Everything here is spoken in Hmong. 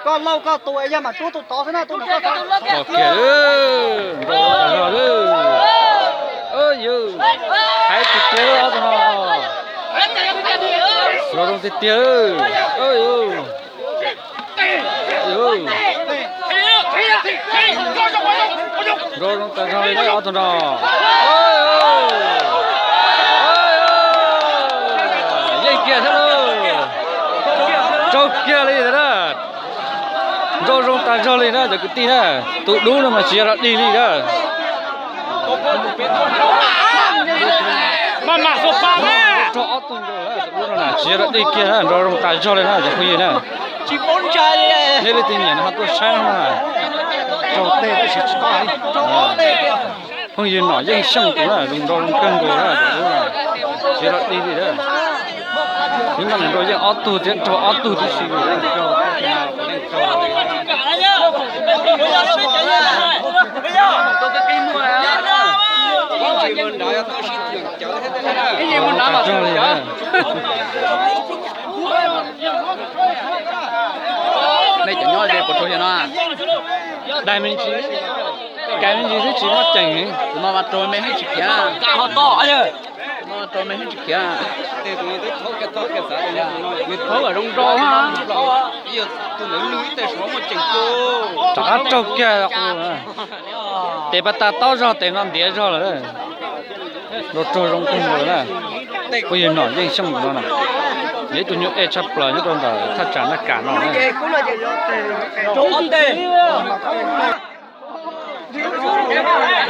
Koj lauj koj tus yog mas rub tus tod xwb na, tus no koj txhob. Tso kiag, nrov zoo tas zog li. Yus, hais tiag tiag ob tug no. Nrov zoo tiag tiag. Yus, nrov zoo tas zog li ob tug no. Yeej kiag thiab lauj. Raug kiag li ntawd na. Nrov zoo tas zog li na cov kwv tij na. Tus dub no mas tsis yog lam dig li na. Raug ob tug nkaus, tus dub no na tsis yog lam dig kiag na, nrov zoo tas zog li na cov phooj ywg na. Nej leej twg nyiam no ho tuaj saib no na. Raug tej tab sis tsis tau. Phooj ywg Nom Yeej Xyooj tus na, zoo nrov zoo kawg nkaus na, tsis yog lam dig li na. Hnub no nws nrau yeej ob tug thiab, raug ob tug tib si li. Nej cov nyob ze puas raug yog no? Daig me ntsis, kais me ntsis xwb tsis muaj ceem. Tus no mas raug me heej tsis khiav. Tus no raug me heej tsis khiav. Nws thaub kom zoo nrau. Rov qab raug kiag. Tes pas tas taub zog, tes no ntiav zog lawm. Nrau raug zoo kawg nkaus na. Phooj ywg Nom Yeej Xyooj no na, yog ib tug nyuj ej tshaj plaws nyob rau ntawm thaj tsam Naj Kam no na.